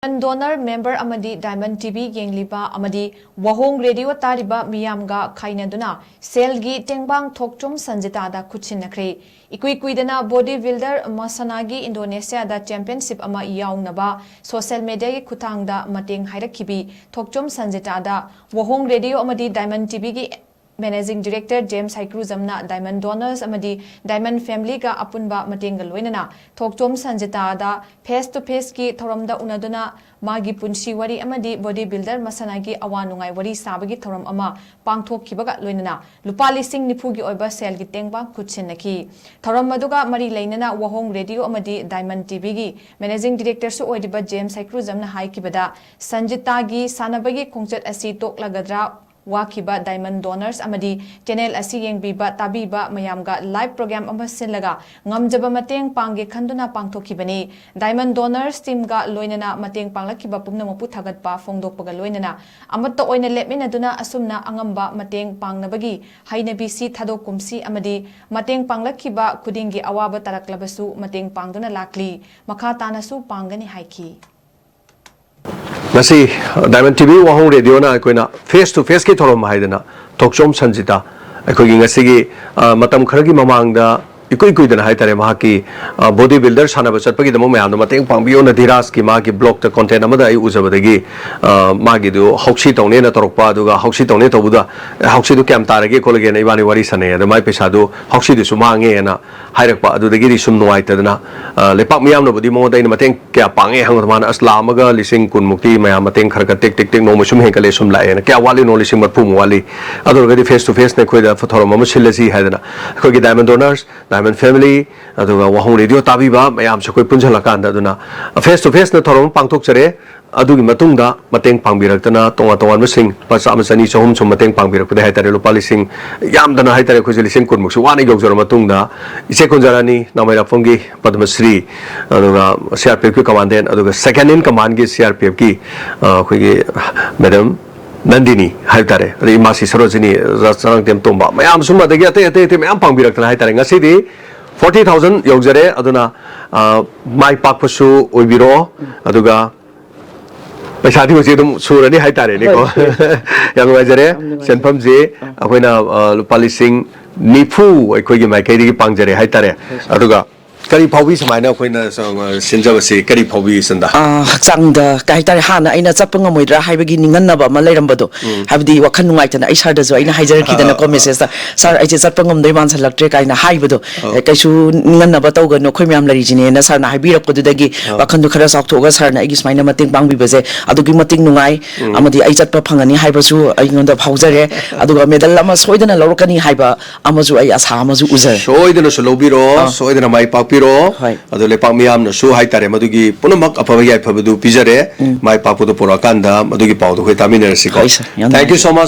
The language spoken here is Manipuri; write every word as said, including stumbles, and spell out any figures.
Diamond Donor member ꯑꯃꯗꯤ Diamond ꯇꯤ ꯚꯤ ꯌꯦꯡꯂꯤꯕ ꯑꯃꯗꯤ ꯋꯥꯍꯣꯡ ꯔꯦꯗꯤꯑꯣ ꯇꯥꯔꯤꯕ ꯃꯤꯌꯥꯝꯒ ꯈꯥꯏꯅꯗꯨꯅ ꯁꯦꯜꯒꯤ ꯇꯦꯡꯕꯥꯡ ꯊꯣꯛꯆꯣꯝ ꯁꯟꯖꯤꯇꯥꯗ ꯈꯨꯠꯁꯤꯟꯅꯈ꯭ꯔꯦ꯫ ꯏꯀꯨꯏ ꯀꯨꯏꯗꯅ ꯕꯣꯗꯤ ꯕꯤꯜꯗꯔ ꯃꯁꯥꯟꯅꯒꯤ ꯏꯟꯗꯣꯅꯦꯁꯤꯌꯥꯗ ꯆꯦꯝꯄꯤꯌꯟꯁꯤꯞ ꯑꯃ ꯌꯥꯎꯅꯕ ꯁꯣꯁꯤꯌꯦꯜ ꯃꯤꯗꯤꯌꯥꯒꯤ ꯈꯨꯠꯊꯥꯡꯗ ꯃꯇꯦꯡ ꯍꯥꯏꯔꯛꯈꯤꯕꯤ ꯊꯣꯛꯆꯣꯝ ꯁꯟꯖꯤꯇꯥꯗ ꯋꯥꯍꯣꯡ ꯔꯦꯗꯤꯑꯣ ꯑꯃꯗꯤ Diamond ꯇꯤ ꯚꯤꯒꯤ ꯃꯦꯅꯦꯖꯤꯡ ꯗꯤꯔꯦꯛꯇꯔ ꯖꯦꯝꯁ ꯍꯩꯀ꯭ꯔꯨꯖꯝꯅ Diamond Donors ꯑꯃꯗꯤ Diamond Familyꯒ ꯑꯄꯨꯟꯕ ꯃꯇꯦꯡꯒ ꯂꯣꯏꯅꯅ ꯊꯣꯛꯆꯣꯝ ꯁꯟꯖꯤꯇꯥꯗ ꯐꯦꯁ ꯇꯨ ꯐꯦꯁꯀꯤ ꯊꯧꯔꯝꯗ ꯎꯅꯗꯨꯅ ꯃꯥꯒꯤ ꯄꯨꯟꯁꯤ ꯋꯥꯔꯤ ꯑꯃꯗꯤ ꯕꯣꯗꯤ ꯕꯤꯜꯗꯔ ꯃꯁꯥꯟꯅꯒꯤ ꯑꯋꯥ ꯅꯨꯡꯉꯥꯏ ꯋꯥꯔꯤ ꯁꯥꯕꯒꯤ ꯊꯧꯔꯝ ꯑꯃ ꯄꯥꯡꯊꯣꯛꯈꯤꯕꯒ ꯂꯣꯏꯅꯅ ꯂꯨꯄꯥ ꯂꯤꯁꯤꯡ ꯅꯤꯐꯨꯒꯤ ꯑꯣꯏꯕ ꯁꯦꯜꯒꯤ ꯇꯦꯡꯕꯥꯡ ꯈꯨꯠꯁꯤꯟꯅꯈꯤ꯫ ꯊꯧꯔꯝ ꯑꯗꯨꯒ ꯃꯔꯤ ꯂꯩꯅꯅ ꯋꯥꯍꯣꯡ ꯔꯦꯗꯤꯑꯣ ꯑꯃꯗꯤ Diamond ꯇꯤ ꯚꯤꯒꯤ ꯃꯦꯅꯦꯖꯤꯡ ꯗꯤꯔꯦꯛꯇꯔꯁꯨ ꯑꯣꯏꯔꯤꯕ ꯖꯦꯝꯁ ꯍꯩꯀ꯭ꯔꯨꯖꯝꯅ ꯍꯥꯏꯈꯤꯕꯗ, ꯁꯟꯖꯤꯇꯥꯒꯤ ꯁꯥꯟꯅꯕꯒꯤ ꯈꯣꯡꯆꯠ ꯑꯁꯤ ꯇꯣꯛꯂꯒꯗ꯭ꯔꯥ ꯋꯥꯈꯤꯕ Diamond Donors ꯑꯃꯗꯤ ꯆꯦꯅꯦꯜ ꯑꯁꯤ ꯌꯦꯡꯕꯤꯕ ꯇꯥꯕꯤꯕ ꯃꯌꯥꯝꯒ ꯂꯥꯏꯚ ꯄ꯭ꯔꯣꯒ꯭ꯔꯥꯝ ꯑꯃ ꯁꯤꯜꯂꯒ ꯉꯝꯖꯕ ꯃꯇꯦꯡ ꯄꯥꯡꯒꯦ ꯈꯟꯗꯨꯅ ꯄꯥꯡꯊꯣꯛꯈꯤꯕꯅꯤ꯫ Diamond Donors teamꯒ ꯂꯣꯏꯅꯅ ꯃꯇꯦꯡ ꯄꯥꯡꯂꯛꯈꯤꯕ ꯄꯨꯝꯅꯃꯛꯄꯨ ꯊꯥꯒꯠꯄ ꯐꯣꯡꯗꯣꯛꯄꯒ ꯂꯣꯏꯅꯅ ꯑꯃꯠꯇ ꯑꯣꯏꯅ ꯂꯦꯞꯃꯤꯟꯅꯗꯨꯅ ꯑꯁꯨꯝꯅ ꯑꯉꯝꯕ ꯃꯇꯦꯡ ꯄꯥꯡꯅꯕꯒꯤ ꯍꯩꯅꯕꯤꯁꯤ ꯊꯥꯗꯣꯛꯀꯨꯝꯁꯤ ꯑꯃꯗꯤ ꯃꯇꯦꯡ ꯄꯥꯡꯂꯛꯈꯤꯕ ꯈꯨꯗꯤꯡꯒꯤ ꯑꯋꯥꯕ ꯇꯥꯔꯛꯂꯕꯁꯨ ꯃꯇꯦꯡ ꯄꯥꯡꯗꯨꯅ ꯂꯥꯛꯂꯤ꯫ ꯃꯈꯥ ꯇꯥꯅꯁꯨ ꯄꯥꯡꯒꯅꯤ ꯍꯥꯏꯈꯤ꯫ ꯉꯁꯤ Diamond ꯇꯤ ꯚꯤ ꯋꯥꯍꯣꯡ ꯔꯦꯗꯤꯑꯣꯅ ꯑꯩꯈꯣꯏꯅ ꯐꯦꯁ ꯇꯨ ꯐꯦꯁꯀꯤ ꯊꯧꯔꯝ ꯍꯥꯏꯗꯅ ꯊꯣꯛꯆꯣꯝ ꯁꯟꯖꯤꯇꯥ, ꯑꯩꯈꯣꯏꯒꯤ ꯉꯁꯤꯒꯤ, ꯑ, ꯃꯇꯝ ꯈꯔꯒꯤ ꯃꯃꯥꯡꯗ ꯏꯀꯨꯏ ꯀꯨꯏꯗꯅ ꯍꯥꯏꯇꯥꯔꯦ, ꯃꯍꯥꯛꯀꯤ, ꯑ, ꯕꯣꯗꯤ ꯕꯤꯜꯗꯔ ꯁꯥꯟꯅꯕ ꯆꯠꯄꯒꯤꯗꯃꯛ ꯃꯌꯥꯝꯅ ꯃꯇꯦꯡ ꯄꯥꯡꯕꯤꯌꯣꯅ ꯙꯤꯔꯥꯖꯀꯤ ꯃꯥꯒꯤ ꯕ꯭ꯂꯣꯛꯇ ꯀꯣꯟꯇꯦꯟ ꯑꯃꯗ ꯑꯩ ꯎꯖꯕꯗꯒꯤ, ꯑ, ꯃꯥꯒꯤꯗꯨ ꯍꯧꯁꯤ ꯇꯧꯅꯦꯅ ꯇꯧꯔꯛꯄ, ꯑꯗꯨꯒ ꯍꯧꯁꯤ ꯇꯧꯅꯦ ꯇꯧꯕꯗ, "ꯑꯦ, ꯍꯧꯁꯤꯗꯨ ꯀꯌꯥꯝ ꯇꯥꯔꯒꯦ ꯈꯣꯠꯂꯒꯦꯅ" ꯏꯕꯥꯅꯤ ꯋꯥꯔꯤ ꯁꯥꯟꯅꯩ꯫ ꯑꯗ ꯃꯥꯏ ꯄꯩꯁꯥꯗꯨ ꯍꯧꯁꯤꯗꯨꯁꯨ ꯃꯥꯡꯉꯦꯅ ꯍꯥꯏꯔꯛꯄ꯫ ꯑꯗꯨꯗꯒꯤꯗꯤ ꯁꯨꯝ ꯅꯨꯡꯉꯥꯏꯇꯗꯅ, ꯑ, ꯂꯩꯄꯥꯛ ꯃꯤꯌꯥꯝꯅꯕꯨꯗꯤ ꯃꯉꯣꯟꯗ ꯑꯩꯅ ꯃꯇꯦꯡ ꯀꯌꯥ ꯄꯥꯡꯉꯦ ꯍꯪꯕꯗ, ꯃꯥꯅ, "ꯑꯁ, ꯂꯥꯛ ꯑꯃꯒ ꯂꯤꯁꯤꯡ ꯀꯨꯟꯃꯨꯛꯇꯤ ꯃꯌꯥꯝ ꯃꯇꯦꯡ ꯈꯔ ꯈꯔ ꯇꯦꯛ ꯇꯦꯛ ꯇꯦꯛ ꯅꯣꯡꯃ ꯁꯨꯝ ꯍꯦꯟꯒꯠꯂꯦ, ꯁꯨꯝ ꯂꯥꯛꯑꯦꯅ"꯫ "ꯀꯌꯥ ꯋꯥꯠꯂꯤꯅꯣ?" "ꯂꯤꯁꯤꯡ ꯃꯔꯐꯨꯃꯨꯛ ꯋꯥꯠꯂꯤ꯫ ꯑꯗꯨ ꯑꯣꯏꯔꯒꯗꯤ ꯐꯦꯁ ꯇꯨ ꯐꯦꯁꯅ ꯑꯩꯈꯣꯏꯗ ꯊꯧꯔꯝ ꯑꯃ ꯁꯤꯜꯂꯁꯤ" ꯍꯥꯏꯗꯅ ꯑꯩꯈꯣꯏꯒꯤ Diamond Donors, Diamond Family, ꯑꯗꯨꯒ ꯋꯥꯍꯣꯡ ꯔꯦꯗꯤꯑꯣ ꯇꯥꯕꯤꯕ ꯃꯌꯥꯝꯁꯨ ꯑꯩꯈꯣꯏ ꯄꯨꯟꯁꯤꯜꯂꯀꯥꯟꯗ, ꯑꯗꯨꯅ ꯐꯦꯁ ꯇꯨ ꯐꯦꯁꯅ ꯊꯧꯔꯝ ꯑꯃ ꯄꯥꯡꯊꯣꯛꯆꯔꯦ꯫ ꯑꯗꯨꯒꯤ ꯃꯇꯨꯡꯗ ꯃꯇꯦꯡ ꯄꯥꯡꯕꯤꯔꯛꯇꯅ ꯇꯣꯉꯥꯟ ꯇꯣꯉꯥꯟꯕꯁꯤꯡ ꯂꯨꯄꯥ ꯆꯥꯝꯃ, ꯆꯅꯤ, ꯆꯍꯨꯝ ꯁꯨꯝ ꯃꯇꯦꯡ ꯄꯥꯡꯕꯤꯔꯛꯄꯗ ꯍꯥꯏꯇꯥꯔꯦ, ꯂꯨꯄꯥ ꯂꯤꯁꯤꯡ, ꯌꯥꯝꯗꯅ ꯍꯥꯏꯇꯥꯔꯦ, ꯑꯩꯈꯣꯏꯁꯦ ꯂꯤꯁꯤꯡ ꯀꯨꯟꯃꯨꯛꯁꯨ ꯋꯥꯅ ꯌꯧꯖꯔ ꯃꯇꯨꯡꯗ, ꯏꯆꯦ ꯀꯨꯟꯖꯔꯥꯅꯤ ꯅꯥꯃꯩꯔꯥꯛꯐꯝꯒꯤ ꯄꯗꯃꯁ꯭ꯔꯤ, ꯑꯗꯨꯒ ꯁꯤ ꯑꯥꯔ ꯄꯤ ꯑꯦꯐꯀꯤ ꯀꯃꯥꯟꯗꯦꯟ, ꯑꯗꯨꯒ ꯁꯦꯀꯦꯟ ꯏꯟ ꯀꯃꯥꯟꯒꯤ ꯁꯤ ꯑꯥꯔ ꯄꯤ ꯑꯦꯐꯀꯤ, ꯑ, ꯑꯩꯈꯣꯏꯒꯤ ꯃꯦꯗꯥꯝ ꯅꯟꯗꯤꯅꯤ ꯍꯥꯏꯕ ꯇꯥꯔꯦ, ꯑꯗꯩ ꯏꯃꯥꯁꯤ ꯁꯔꯣꯖꯤꯅꯤ, ꯆ-, ꯆꯔꯥꯡꯇꯦꯝ ꯇꯣꯝꯕ, ꯃꯌꯥꯝ ꯁꯨꯝ, ꯑꯗꯒꯤ ꯑꯇꯩ ꯑꯇꯩ ꯑꯇꯩ ꯃꯌꯥꯝ ꯄꯥꯡꯕꯤꯔꯛꯇꯅ ꯍꯥꯏꯇꯥꯔꯦ, ꯉꯁꯤꯗꯤ ꯐꯣꯔꯇꯤ ꯊꯥꯎꯖꯟ ꯌꯧꯖꯔꯦ꯫ ꯑꯗꯨꯅ, ꯑ, ꯃꯥꯏ ꯄꯥꯛꯄꯁꯨ ꯑꯣꯏꯕꯤꯔꯣ, ꯑꯗꯨꯒ ꯄꯩꯁꯥꯗꯤ ꯍꯧꯖꯤꯛ ꯑꯗꯨꯝ ꯁꯨꯔꯅꯤ ꯍꯥꯏꯇꯥꯔꯦꯅꯦꯀꯣ꯫ ꯍꯣꯏ, ꯁꯨꯔꯦ꯫ ꯌꯥꯝ ꯅꯨꯡꯉꯥꯏꯖꯔꯦ꯫ ꯌꯥꯝ ꯅꯨꯡꯉꯥꯏꯖꯔꯦ꯫ ꯁꯦꯟꯐꯝꯁꯤ ꯑꯥ꯫ ꯑꯩꯈꯣꯏꯅ, ꯑ, ꯂꯨꯄꯥ ꯂꯤꯁꯤꯡ ꯅꯤꯐꯨ ꯑꯩꯈꯣꯏꯒꯤ ꯃꯥꯏꯀꯩꯗꯒꯤ ꯄꯥꯡꯖꯔꯦ ꯍꯥꯏꯇꯥꯔꯦ꯫ ꯍꯣꯏ, ꯁꯥꯔ꯫ ꯑꯗꯨꯒ ꯀꯔꯤ ꯐꯥꯎꯕꯤ ꯁꯨꯃꯥꯏꯅ ꯑꯩꯈꯣꯏꯅ ꯁ-, ꯁꯤꯟꯖꯕꯁꯤ ꯀꯔꯤ ꯐꯥꯎꯕꯤ, ꯁꯟꯗꯥ? ꯑꯥ, ꯍꯛꯆꯥꯡꯗ ꯀꯩ ꯍꯥꯏꯇꯥꯔꯦ, ꯍꯥꯟꯅ ꯑꯩꯅ ꯆꯠꯄ ꯉꯝꯃꯣꯏꯗ꯭ꯔꯥ ꯍꯥꯏꯕꯒꯤ ꯅꯤꯡꯍꯟꯅꯕ ꯑꯃ ꯂꯩꯔꯝꯕꯗꯣ, ꯎꯝ꯫ ꯍꯥꯏꯕꯗꯤ ꯋꯥꯈꯜ ꯅꯨꯡꯉꯥꯏꯇꯅ ꯑꯩ ꯁꯥꯔꯗꯁꯨ ꯑꯩꯅ ꯍꯥꯏꯖꯔꯛꯈꯤꯗꯅꯀꯣ, ꯑꯥ, ꯑꯥ꯫ ꯃꯦꯁꯦꯖꯇ, "ꯁꯥꯔ, ꯑꯩꯁꯦ ꯆꯠꯄ ꯉꯝꯗꯣꯏ ꯃꯥꯟꯁꯜꯂꯛꯇ꯭ꯔꯦ" ꯀꯥꯏꯅ ꯍꯥꯏꯕꯗꯣ, ꯑꯥ꯫ "ꯑꯦ, ꯀꯩꯁꯨ ꯅꯤꯡꯍꯟꯅꯕ ꯇꯧꯒꯅꯨ, ꯑꯩꯈꯣꯏ ꯃꯌꯥꯝ ꯂꯩꯔꯤꯁꯤꯅꯦꯅ" ꯁꯥꯔꯅ ꯍꯥꯏꯕꯤꯔꯛꯄꯗꯨꯗꯒꯤ ꯑꯥ꯫ ꯋꯥꯈꯜꯗꯣ ꯈꯔ ꯆꯥꯎꯊꯣꯛꯑꯒ ꯁꯥꯔꯅ ꯑꯩꯒꯤ ꯁꯨꯃꯥꯏꯅ ꯃꯇꯦꯡ ꯄꯥꯡꯕꯤꯕꯁꯦ ꯑꯗꯨꯛꯀꯤ ꯃꯇꯤꯛ ꯅꯨꯡꯉꯥꯏ, ꯎꯝ꯫ ꯑꯃꯗꯤ ꯑꯩ ꯆꯠꯄ ꯐꯪꯒꯅꯤ ꯍꯥꯏꯕꯁꯨ ꯑꯩꯉꯣꯟꯗ ꯐꯥꯎꯖꯔꯦ꯫ ꯑꯗꯨꯒ ꯃꯦꯗꯜ ꯑꯃ ꯁꯣꯏꯗꯅ ꯂꯧꯔꯛꯀꯅꯤ ꯍꯥꯏꯕ ꯑꯃꯁꯨ ꯑꯩ ꯑꯁꯥ ꯑꯃꯁꯨ ꯎꯖꯔꯦ꯫ ꯁꯣꯏꯗꯅꯁꯨ ꯂꯧꯕꯤꯔꯣ, ꯑꯥ꯫ ꯁꯣꯏꯗꯅ ꯃꯥꯏ ꯄꯥꯛꯄꯤꯔꯣ꯫ ꯍꯣꯏ꯫ ꯑꯗꯣ ꯂꯩꯄꯥꯛ ꯃꯤꯌꯥꯝꯅꯁꯨ ꯍꯥꯏꯇꯥꯔꯦ, ꯃꯗꯨꯒꯤ ꯄꯨꯝꯅꯃꯛ ꯑꯐꯕ ꯌꯥꯏꯐꯕꯗꯨ ꯄꯤꯖꯔꯦ꯫ ꯎꯝ꯫ ꯃꯥꯏ ꯄꯥꯛꯄꯗꯨ ꯄꯨꯔꯛꯑꯀꯥꯟꯗ ꯃꯗꯨꯒꯤ ꯄꯥꯎꯗꯨ ꯑꯩꯈꯣꯏ ꯇꯥꯃꯤꯟꯅꯔꯁꯤꯀꯣ꯫ ꯍꯣꯏ, ꯁꯥꯔ, ꯌꯥꯝ Thank you so ꯅꯨꯡꯉꯥꯏꯖꯔꯦ꯫ Much꯫